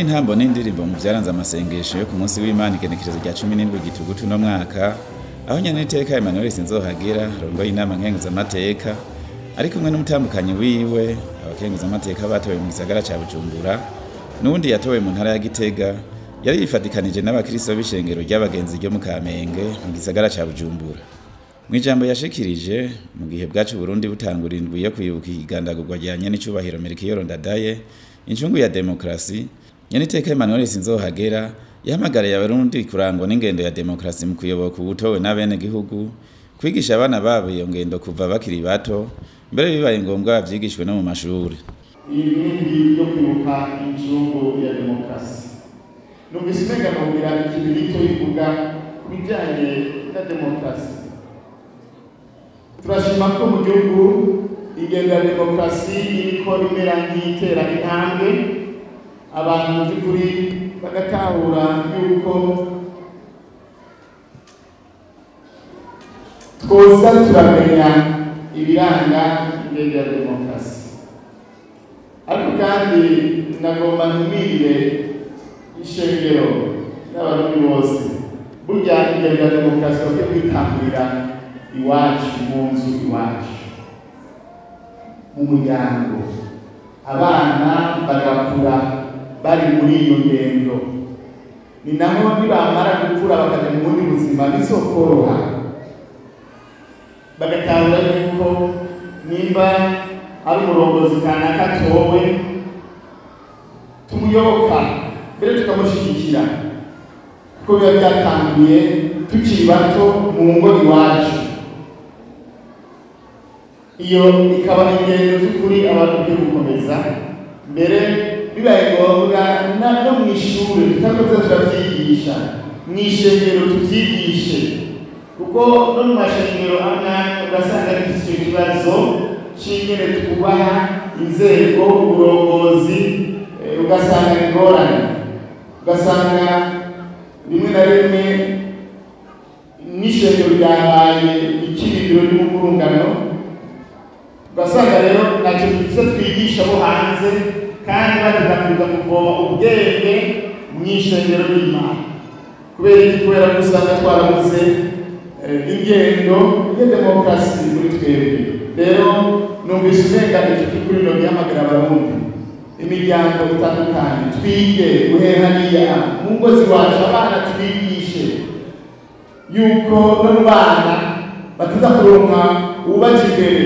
intambo n'indirimbo mu vyaranze amasengesho yo ku munsi w'Imana igenekerezo rya 17 gitugutu no mwaka, aho nyeniteka Emmanuel Sinzohagera arongoye inama nkenguzamateka ari kumwe n'umutambukanyi wiwe, abakenguzamateka batowe mu gisagara ca Bujumbura n'uwundi yatowe mu ntara ya Gitega, yari yifatikanije n'abakristo b'ishengero ry'abagenzi ryo mu Kamenge mu gisagara ca Bujumbura. Mw'ijambo yashikirije mu gihe bwacu Burundi butangura indwi yo kwibuka igandagurwa rya nyenicubahiro Melchior Ndadaye, incungu ya demokrasi, nyeniteka Emmanuel Sinzohagera yahamagariye abarundi kurangwa n'ingendo ya demokrasi mu kuyoboka uwutowe n'abenegihugu, kwigisha abana babo iyo ngendo kuva bakiri bato, mbere bibaye ngombwa bavyigishwe no mu mashuri. Iyi ni yo kwibuka incungu ya demokrasi. Numvise umenga nogira ikintu gito bivuga ku bijanye na demokrasi. Turashima ko mu gihugu ingendo ya demokrasi iriko imera nk'itera intambwe, abantu by'ukuri bagatahura yuko twoza turamenya ibiranga ingendo ya demokrasi. Ariko kandi nagomba ntumirire ishengero n'abarundi bose, burya ingendo ya demokrasi bakwiye kwitangurira iwacu, mu nzu iwacu, mu muryango, abana bagakura bari muri iyo ngendo. Ni naho nibamara gukura bakaja mu bundi buzima bizokoroha, bagatahura yuko nimba ari umurongozi kanaka atowe tumuyoboka mbere tukamushigikira, kuko biba byatanguye tukiri bato mu ngo iwacu. Iyo ikaba ingendo z'ukuri abantu bakwiye gukomeza, mbere bibaye ngombwa no mw'ishure tutakoze turavyigisha, mw'ishengero tuvyigishe, kuko no mu mashengero amwe ugasanga gifise ico kibazo c'ingene twubaha inzego, uburongozi, ugasanga ni ingorane, ugasanga rimwe na rimwe n'ishengero ryabaye ikirindiro ry'umuvurungano, ugasanga rero ntacyo dufise twigisha bo hanze, kandi bageza kuza kuvoma ubwenge mw'ishengero ry'Imana. Kubera iki? Kubera ko usanga twarabuze ingendo ya demokrasi muri twebwe. Rero numvise umenga ico by'ukuri no gihamagara abarundi, imiryango itandukanye, twige guhera hariya mu ngo ziwacu, abana twigishe yuko no mu bana bataza kuronka uwubaja imbere,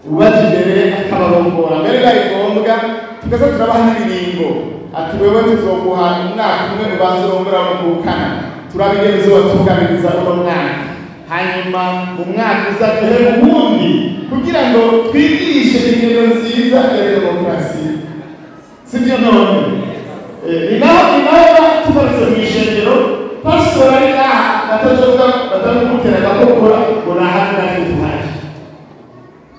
uwubaja imbere akabarongora. Mbere bibaye ngombwa tukaza turabaha n'ibiringo, ati wewe tuzoguha umwaka umwe ubanza urongora muvukana, turabe ingene uzobatunganiriza uno mwaka, hanyuma mu mwaka uza duhe uwundi, kugira ngo twigishe ingendo nziza ya demokrasi. Sivyo none? Ni naho tugarutse mw'ishengero, pasitori ari ngaha batazovuga batamukutera agakokora ngo nahaze natwe tuhaje,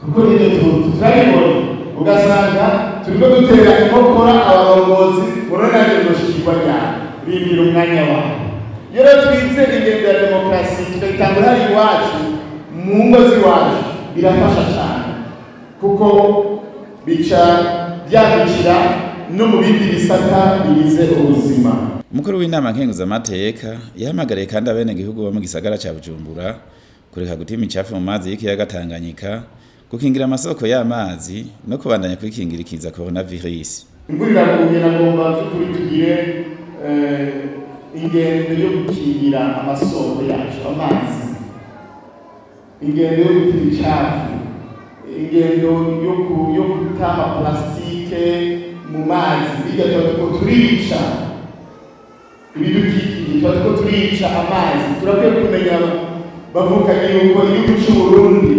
kuko nivyo turabibona. Ugasanga turiko dutera inkokora abarongozi, murabona natwe tuzoshikirwa ryari? Rindira umwanya wawe. Iyo rero twize ingendo ya demokrasi tukayitangura hariya iwacu, mu ngo z'iwacu, birafasha cane, kuko bica vyagukira no mu bindi bisata bigize ubuzima. Umukuru w'inama nkenguzamateka yahamagariye kandi abenegihugu bo mu gisagara ca Bujumbura kureka guta imicafu mu mazi y'ikiyaga Tanganyika, gukingira amasoko y'amazi no kubandanya kwikingira ikiza coronavirus. Imvura iraguye, nagomba by'ukuri tugire ingendo yo gukingira amasoko yacu, amazi, ingendo yo guta imicafu, ingendo yo guta amaplastike mu mazi. Bijya tuba turiko turica ibidukikije, tuba turiko turica amazi. Turakwiye kumenya bavukanye yuko igihugu c'Uburundi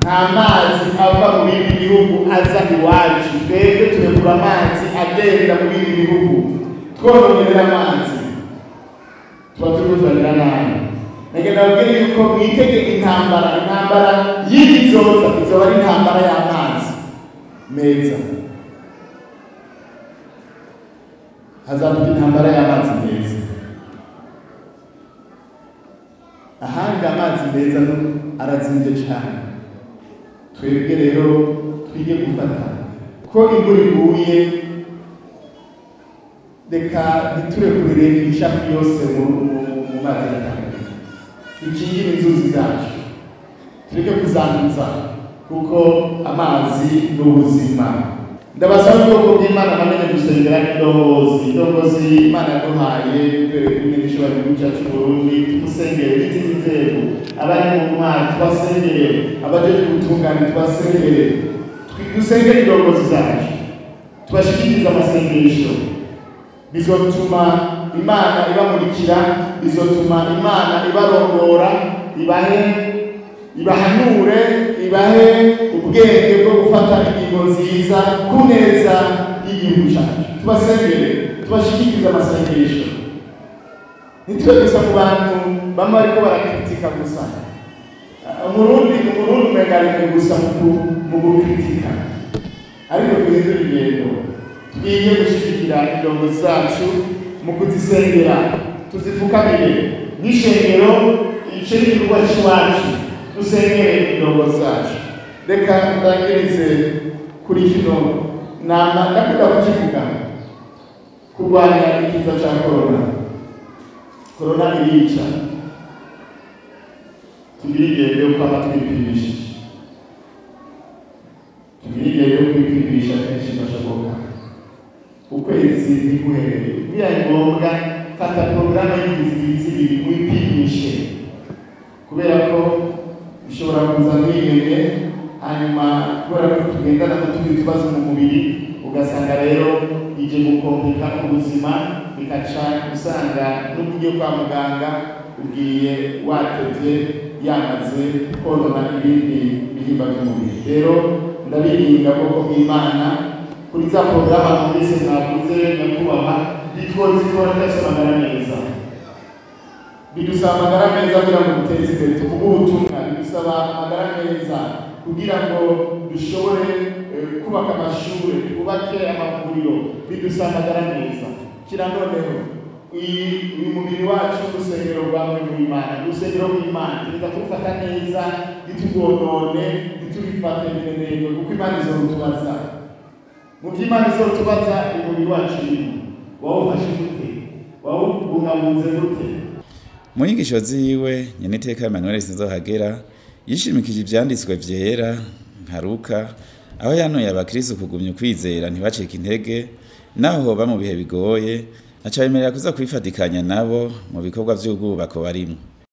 nta mazi ava mu bindi bihugu aza iwacu. Twebwe turekura amazi agenda mu bindi bihugu, twononera amazi, tuba turiko turagira nabi. Nagenda babwire yuko mwitege intambara, intambara y'ibizoza izoba ari intambara y'amazi meza. Hazaduka intambara y'amazi meza. Ahandi amazi meza no arazimvye cane. Twebwe rero twige gufata ko imvura iguye. Reka ntiturekurire imicafu yose mu mazi ya Tanganyika, dukingire inzuzi zacu, tureke kuzanduza, kuko amazi ni ubuzima. Ndabasaba ubwoko bw'Imana bamenye gusengera indongozi, Imana yaduhaye kubera kumwe n'ishobora gihugu cyacu Burundi, tumusengere n'izindi nzego, abari mu ntwari tubasengere, abajejwe ubutungane tubasengere, dusengere indongozi zacu, tubashikirize amasengesho. Bizotuma Imana ibamurikira, bizotuma Imana ibarongora, ibahe, ibahanure, ibahe ubwenge bwo gufata ingingo nziza ku neza y'igihugu cyacu. Tubasengere, tubashikirize amasengesho, ntitube gusa ku bantu bamwe bariko barakritika gusa. Umurundi umenga ari gusa mu gukritika, ariko duhindure ingendo, twige gushyigikira indongozi zacu mu kuzisengera, tuzifukamire n'ishengero, ice n'igikorwa cy'iwacu, dusengere indongozi zacu. Reka ndangirize kuri kino nama ndakunda kukivuga, kurwanya ikiza cya korona. Korona irica, tugire ingendo yo kwama twipimisha, tugire ingendo yo kwipimisha kenshi gashoboka, ukwezi ntiguhereye, bibaye ngombwa fata porogaramu y'indwi zibiri wipimishe, kubera ko bishobora kuza mwiyene, hanyuma kubera ko tugendana n'utundi tubazo mu mubiri, ugasanga rero ije gukompeka ubuzima, bikaca usanga n'ubwo ugiye kwa muganga ugiye watevye yamaze konona ibindi bihimba by'umubiri. Rero ndabiringa koko bw'Imana kuri za porogaramu numvise mwavuze nyakubahwa, ntitwozikora twese amagara meza. Bidusaba amagara meza kugira ngo duteze imbere, tuvuge ubutumwa, bidusaba amagara meza kugira ngo dushobore kubaka amashure, twubake amavuriro, bidusaba amagara meza. Kira noneho uyu mubiri wacu urusengero rwawe rw'Imana, urusengero rw'Imana tuza kurufata neza, ntitugwonone, ntitubifate bimenengo, kuko Imana izorutubaza. Mu vy'Imana izorutubaza, umubiri wacu urimo wawufashe gute, wawubungabunze gute? Mu nyigisho ziwe Nyeniteka Emmanuel Sinzohagera yishimikije ivyanditswe vyera nka Luka, aho yanuye abakristo kugumya ukwizera ntibacike intege naho hoba mu bihe bigoye, aca bemerera kuza kwifatikanya nabo mu bikorwa vy'ubwubako barimwo.